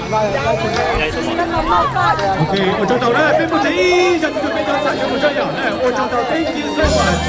Ok, ua tsaug ntau na, peb muaj tsawg ib zaug rau peb cov ntxhais sawv daws tsaug yom na, ua tsaug ntau, thank you so much.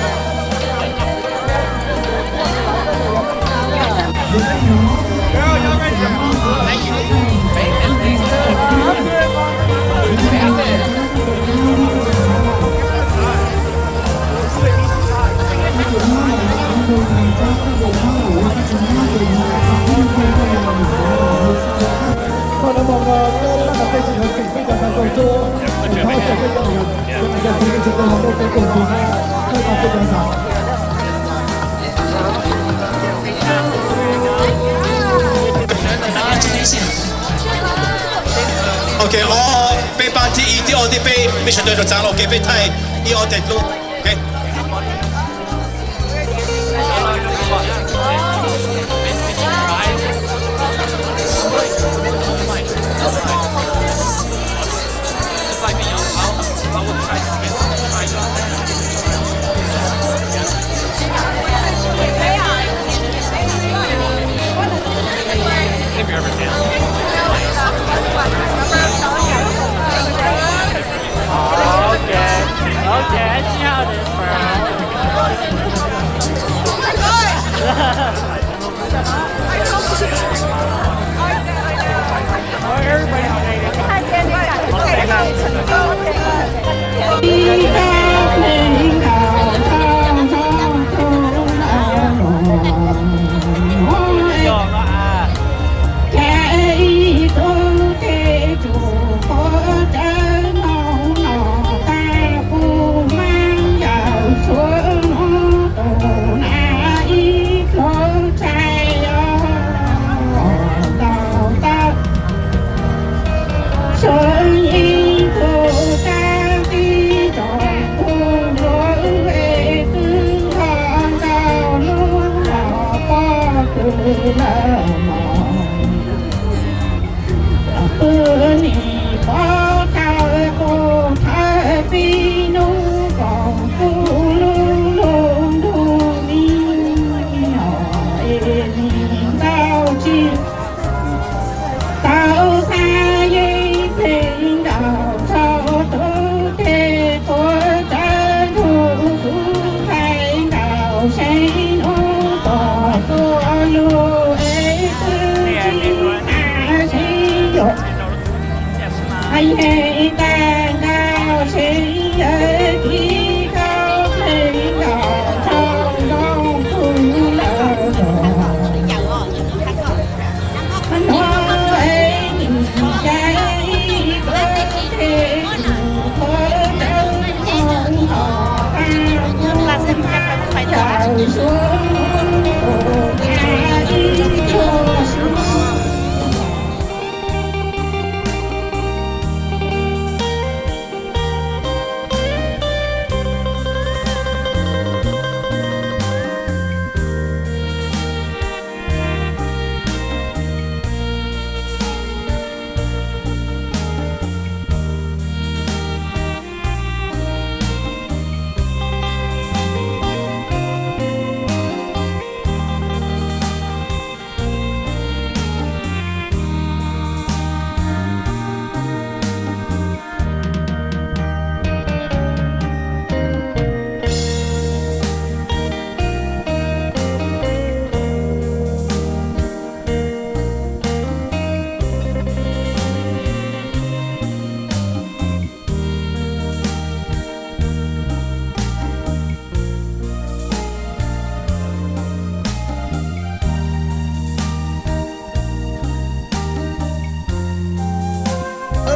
Ok, ob, peb pab thib ib, thib ob, thib peb, peb sawv daws rau txav los, ok, peb thaij ib ob tes lub. Ok. Okay, okay, I see how it is, bro.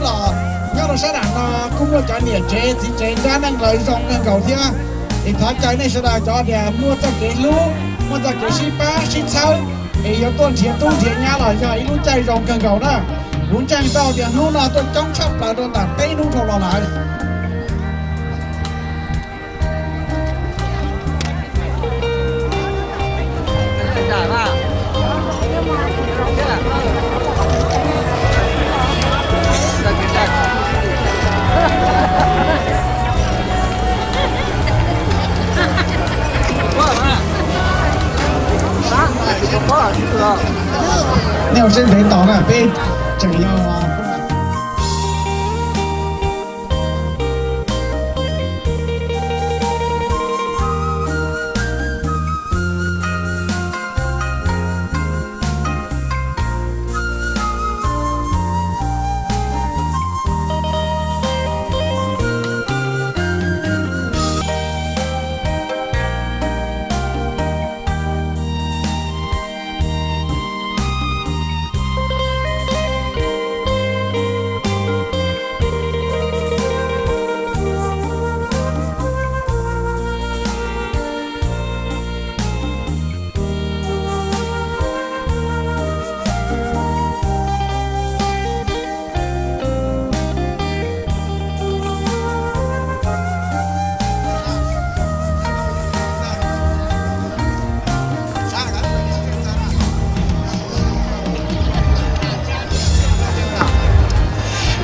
Los nyob rau sab nram no kuj muaj cov niam tsev txiv tsev nrab neej lawv zoo kawg nkaus thiab. Es thov caw nej sawv daws cov tias muaj txoj kev hlub, muaj txoj kev sib pab sib txhawb, es yuav tuaj nrhiav tub nrhiav nyab los yog ib lub caij zoo kawg nkaus na. Kuv ntseeg tau tias hnub no tuaj coob tshaj plaws rau ntawm peb hnub dhau los lawm. Nej ua siab ntev tos na, peb tseem yog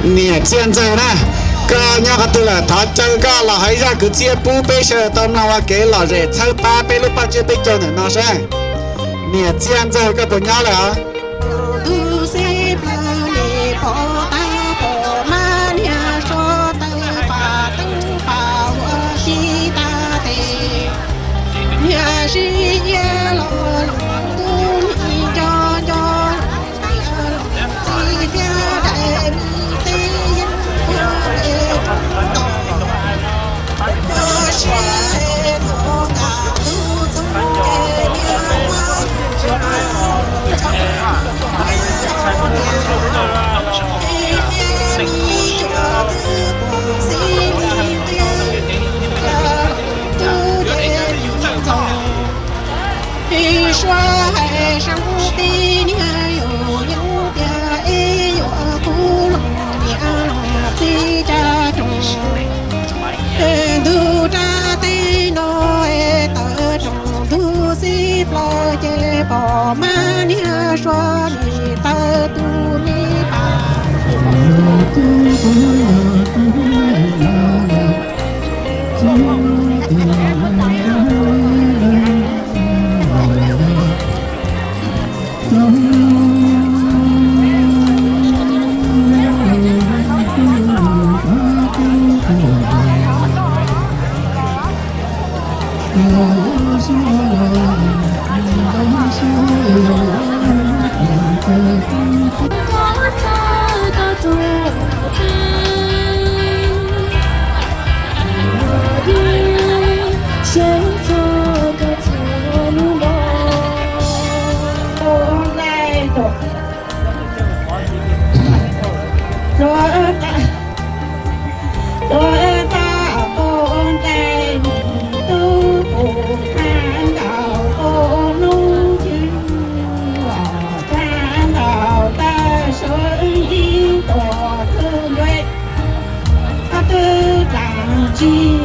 Niam Txiaj Ntxawg na, koj nyob qhov twg lawm? Thov caw koj los hais zaj kwv txhiaj pub peb sawv daws tau mloog ua kev lom zem txhawb pab peb lub paj tsiab peb caug ntawm no saib. Niam Txiaj Ntxawg, koj puas nyob lawm os? Tus xib plaws li pom tau pom mab niag suav taw pam teeb pam ua si tas tes, niag sib iab los los tus nim nco nco los tias los txij thiab daim me teb yeej puag le roob tod. Ua siab es thov kam tus txooj ces niag muab tso tso niag niam, es niag me cuab twb pom xib li tiag, cas los tus ces ntxoo. Ib suab hais sab tib niag yus yeej tias ib yuav kuv los niam los txij caj roog. Ntu rab teb no es tawm rooj ntu xib plaws ces pom mab niag suav nim taw tus me pas. Tuav tab tuav nqaij mus tub tus tag ntaus hnub twg los tag ntaus tag sawv ib tuam thwj ntuj, twb tag tsis